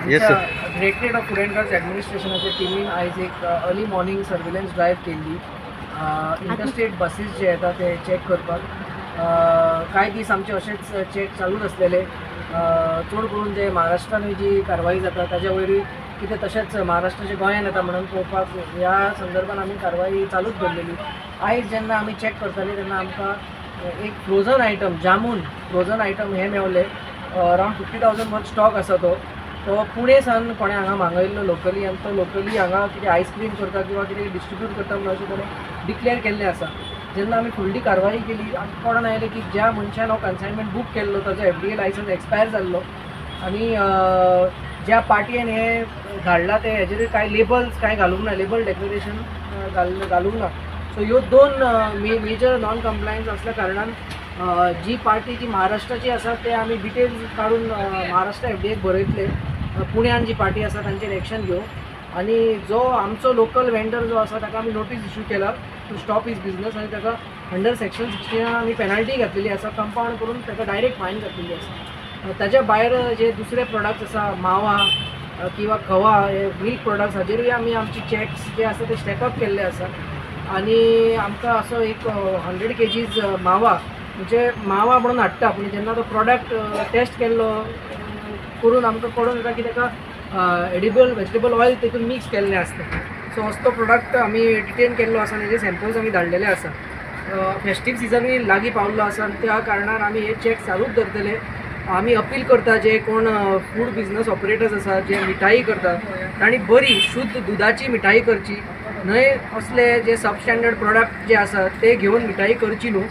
Yes, sir. Directorate of Food and Drugs ॲडमिनिस्ट्रेशनाच्या टिमीन आयज एक अर्ली मॉर्निंग सर्वेलन्स ड्रायव्ह केल्ली, इंटरस्टेट बसीस जे येता ते चॅक करपाक. कांय दीस आमचे अशेच चॅक चालूच आसलेले. चड करून जे महाराष्ट्रानूय जी कारवाई जाता ताज्या वयरूय कितें तशेंच महाराष्ट्राचे गोंयान येता म्हणून पळोवपाक ह्या संदर्भान आमी कारवाई चालूच दवरलेली. आयज जेन्ना आमी चॅक करताले तेन्ना आमकां एक frozen item, jamun frozen item हे मेवले. अरावंड 50,000 वर स्टॉक आसा. तो तो पुणे सावन कोणें हांगा मागयल्लो लोकली आनी तो लोकली हांगा कितें आयस्क्रीम करता किंवा कितें डिस्ट्रिब्यूट करता म्हणून अशें कोणें डिक्लेअर केल्लें आसा. जेन्ना आमी फुडली कारवाई केली, आमकां कळोन आयलें की ज्या मनशान हो कन्सायनमेंट बूक केल्लो ताजो एफडीए लायसन्स एक्सपायर जाल्लो आनी ज्या पार्टयेन हें धाडलां तें हेजेर कांय लेबल्स कांय घालूंक ना, लेबल डेक्लरेशन घालूंक ना. सो ह्यो दोन मेजर नॉन कंप्लायन्स असल्या कारणान जी पार्टी जी महाराष्ट्राची आसा ते आमी डिटेल्स काडून महाराष्ट्र एफडीएक बरयतले. पुण्यान जी पार्टी आसा तांचेर एक्शन घेवन आनी जो आमचो लोकल वेंडर जो आसा ताका आमी नोटीस इश्यू केला टू स्टॉप his business आनी ताका अंडर सेक्शन 16 आमी पेनल्टी घातलेली आसा, कंपावंड करून ताका डायरेक्ट फायन घातलेली आसा. ताच्या भायर जे दुसरे प्रोडक्ट्स आसा, मावा किंवा खवा, हे मिल्क प्रोडक्ट्स, हाजेरूय आमी आमची चॅक्स जे आसा ते स्टेपअप केल्ले आसा. आनी आमकां असो एक 100 केजीज मावा, म्हणजे मावा म्हणून हाडटा, पूण जेन्ना तो प्रोडक्ट टेस्ट केल्लो करून आमकां कळून येता की ताका एडिबल वेजिटेबल ऑयल तितून मिक्स केल्लें आसता. सो असो तो प्रोडक्ट आमी डिटेन केल्लो आसा आनी तेजे सॅम्पल्स आमी धाडलेले आसा. फेस्टीव सिजनूय लागीं पावल्लो आसा आनी त्या कारणान आमी हे चॅक चालूच दवरतले. आमी अपील करता, जे कोण फूड बिजनस ऑपरेटर्स आसा, जे मिठाई करता, तांणी बरी शुद्ध दुदाची मिठाई करची न्हय, असले जे सब स्टँडर्ड प्रोडक्ट जे आसा ते घेवन मिठाई करची न्हू.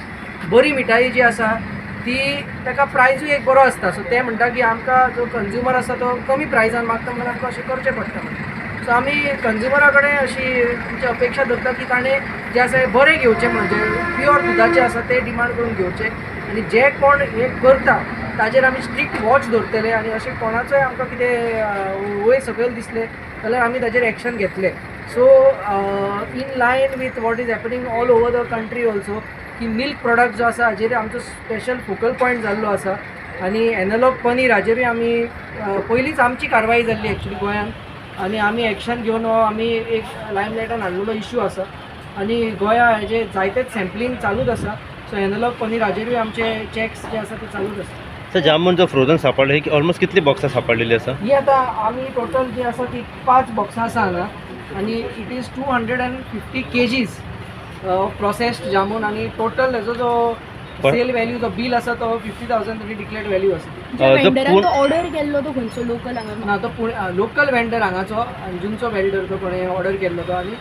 बरी मिठाई जी आसा ती ताका प्रायजूय एक बरो आसता. सो ते म्हणटा की आमकां जो कंज्युमर आसा तो कमी प्रायजान मागता म्हणून आमकां अशें करचें पडटा म्हणून. सो आमी कंज्युमरा कडेन अशी आमची अपेक्षा धरता की ताणें जें आसा हें बरें घेवचें, म्हणजे प्युअर दुदाचें आसा तें डिमांड करून घेवचें आनी जे कोण हें करता ताजेर आमी स्ट्रिक्ट वॉच दवरतले आनी अशें कोणाचोय आमकां कितें वयर सकयल दिसलें जाल्यार आमी ताजेर एक्शन घेतले. So in line with what is happening all over the country also की मिल्क प्रोडक्ट जो आसा हाजेर आमचो स्पेशल फोकल पॉयंट जाल्लो आसा आनी एनलॉग पनीर हाजेरूय आमी पयलींच आमची कारवाई जाल्ली एक्चुली गोंयान आनी आमी एक्शन घेवन हो आमी एक लायमलायटान हाडलेलो इश्यू आसा. आनी गोंया हेजे जायतेच सॅम्पलींग चालूच आसा. सो एनलॉग पनीर हाजेरूय आमचे चॅक्स जे आसा ते चालूच आसा. सर, जामून जो फ्रोझन सापडले, ही ऑलमोस्ट कितली बॉक्सां सापडलेली आसा? ही आतां आमी टोटल जी आसा ती पांच बॉक्सां आसा हांगा आनी it is 250 kgs processed jamun आनी टोटल हेजो जो सेल व्हॅल्यू, जो बील आसा तो 50,000 तरी डिक्लेअर्ड व्हॅल्यू आसा. ज्या जो वेंडरान तो ऑर्डर केल्लो तो खंयचो, लोकल हांगा? ना, तो पुणे लोकल वेंडर हांगाचो, अंजुनचो वेल्डर तो कोणें ऑर्डर केल्लो तो आनी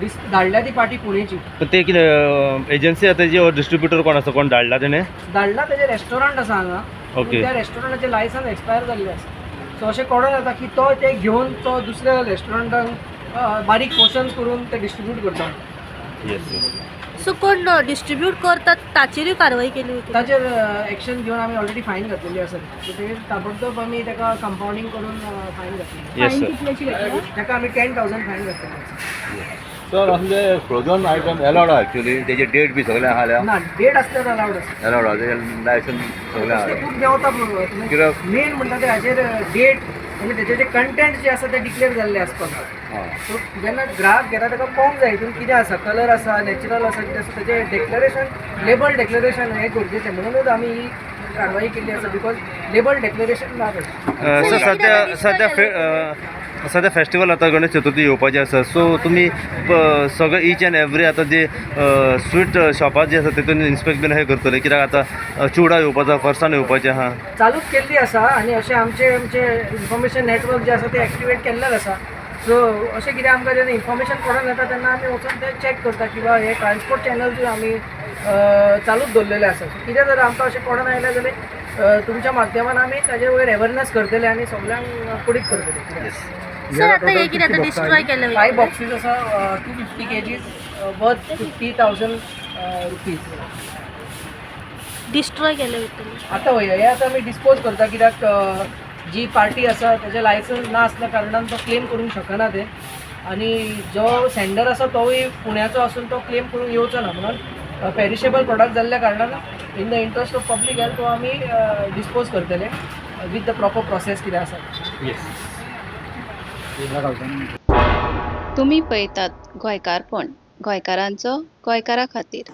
डिस धाडल्या ती पार्टी पुणेची. पण ते कितें एजन्सी आसा तेजी, डिस्ट्रिब्युटर कोण आसा, कोण धाडला तेणे? धाडला, तेजें रेस्टॉरंट आसा हांगा. त्या रेस्टॉरंटाचें लायसन्स एक्सपायर जाल्लें आसा. सो अशें कळोन येता की तो ते घेवन तो दुसऱ्या रेस्टॉरंटान बारीक पोर्शन्स करून ते डिस्ट्रिब्यूट करता. Yes sir. सो कोण डिस्ट्रीब्यूट करतात ताचेरूय कारवाई केली वयतली? ताचेर एक्शन घेवन आमी ऑलरेडी फायन घातलेली आसा. सो ते ताबडतोब आमी ताका कंपाउंडींग करून फायन घातली. येस फायन सर. कितल्याची घेतला? ताका आमी 10,000 फायन घातलेली आसा. सर, असले फ्रोजन आयटम एलावड आहा एक्चुली? तेजे डेट बी सगळे आहा? ना, डेट आसल्यार अलावड आसा. एलावड आहा, तेजे लायसन्स सगळे तसलें आहा. खूब देंवता. कित्याक? मेन म्हणटा ते हाजेर डेट आनी तेजे जे कंटेंट जे आसा ते डिक्लेअर जाल्ले आसपाक जाय. सो जेन्ना ग्राहक घेता ताका कळोंक जाय हितून कितें आसा, कलर आसा, नॅचरल आसा, कितें आसा, तेजें डेक्लरेशन, लेबल डेक्लरेशन हें गरजेचें. म्हणूनच आमी ही कारवाई केल्ली आसा, because label declaration ना तेजें. सर, सध्या सध्या फे सध्या फेस्टिवल आतां गणेश चतुर्थी येवपाची आसा. सो तुमी सगळे इच एंड एवरी आतां जे स्वीट शॉपां जी आसा तितून इन्स्पेक्ट बीन अशें करतले? कित्याक आतां चिवडा येवपाचो, फरसाण येवपाचें आहा. चालूच केल्ली आसा आनी अशें आमचे आमचे इन्फॉर्मेशन नेटवर्क जे आसा ते एक्टिवेट केल्लेच आसा. सो अशें कितें आमकां जेन्ना इन्फॉर्मेशन पडोन येता तेन्ना आमी वचून ते चॅक करता किंवा हे ट्रान्सपोर्ट चॅनल्सूय आमी चालूच दवरलेले आसा. सो कितें जर आमकां अशें पडोन आयलें जाल्यार तुमच्या माध्यमान आमी ताजे वयर अवेरनस करतले आनी सगल्यांक कुडीक करतले. येस. सर, आता हे कितें आतां डिस्ट्रॉय केलें? फायव बॉक्सीस आसा, 250 kgs, worth ₹50,000. Destroy केलें वयतलें? आतां वय, हे आतां आमी डिस्पोज करता, कित्याक जी पार्टी आसा तेजें लायसन्स ना आसल्या कारणान तो क्लेम करूंक शकना ते आनी जो सेंडर आसा तोवूय पुण्याचो आसून तो क्लेम करूंक येवचो ना. म्हणून पेरिशेबल प्रोडक्ट जाल्ल्या कारणान in the interest of public health तो आमी डिस्पोज करतले विथ the proper process कितें आसा. येस. तुमी पळयतात गोंयकारपण, गोंयकारांचो गोंयकारा खातीर.